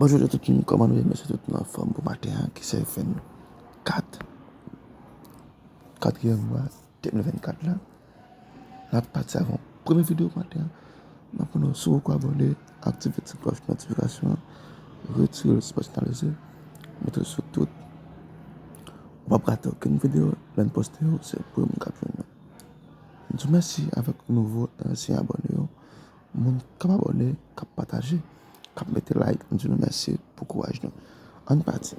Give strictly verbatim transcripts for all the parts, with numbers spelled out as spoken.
Bonjou tout moun, kòman nou ye? M swete tout moun anfòm pou maten an, ki se vennkat, katriyèm mwa de mil vennkat la. N ap pati avè yon premye videyo pou maten an. M ap mande w, si w poko abòne, aktive ti klòch notifikasyon an, retire l si w pa finalize, mete l sou tout. Ou p ap rate okenn videyo, lè n poste yo, se premye moun k ap jwenn yo. M di w mèsi avèk nouvo e ansyen abòne yo. Moun k ap abòne, k ap pataje, k ap mete like, m di nou mèsi pou kouraj nou. Ann pati.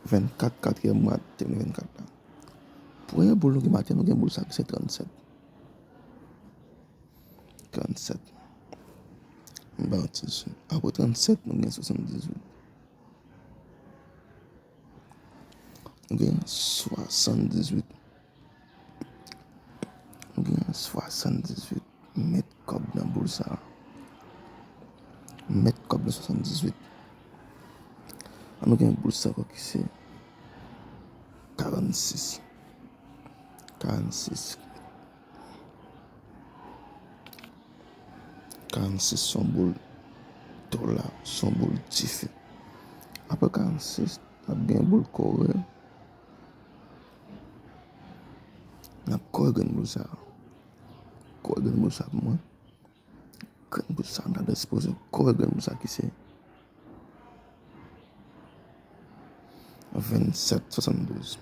Vennkat, katriyèm mwa de mil vennkat la. Premye boul nou gen maten, nou gen boul sa ki se trannsèt. Trannsèt. M ba yon ti sou. Apre trannsèt, nou gen swasanndizuit. Nou gen swasanndizuit. Nou gen swasanndizuit. Met kòb nan boul sa. Met kòb nan swasanndizuit. An nou gen boul sa ankò ki se karannsis. Karannsis. Karannsis se yon boul dola, se yon boul dife. Apre karannsis, n ap gen boul kore. N ap kore grenn boul sa. Kore grenn boul sa pou mwen. Grenn boul sa, n ta dwe sipoze kore grenn boul sa ki se vennsèt swasanndouz.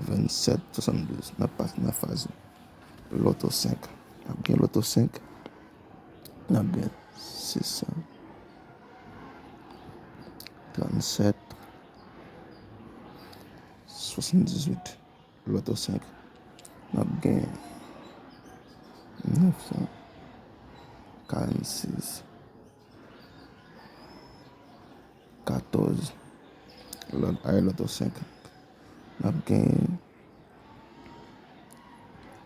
Vennsèt swasanndouz. N ap pase nan faz loto senk. N ap gen loto senk. N ap gen sis san, trannsèt, swasanndizuit. Loto senk. N ap gen nèf san karannsis, katòz, lòt, ay, loto senk. N ap gen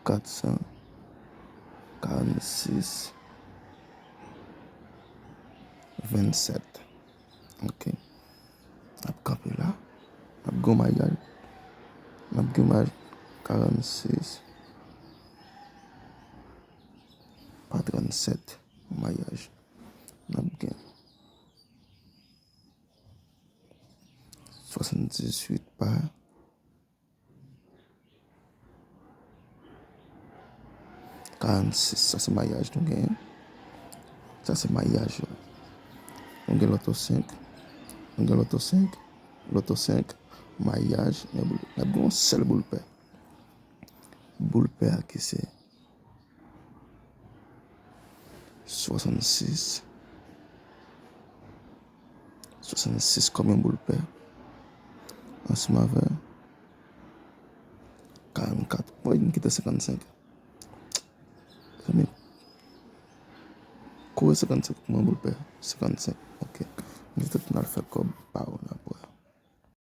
kat san karannsis, vennsèt. Ok. N ap kanpe la. N ap gen yon mayaj. N ap gen mayaj karannsis. Pa trannsèt, mayaj. N ap gen swasanndizuit pa karannsis. Sa se mayaj nou genyen. Sa se mayaj la. Nou gen loto senk. Nou gen loto senk. Loto senk. Mayaj. N ap gen yon sèl boul pè. Boul pè a ki se swasannsis. Swasannsis kòm yon boul pè. Ansanm avè karannkat. Mwen kite senkannsenk. Zanmi, kore senkannsenk pou mwen, boul pè. Senkannsenk. Ok. M di tout moun al fè kòb pa w nan pwa.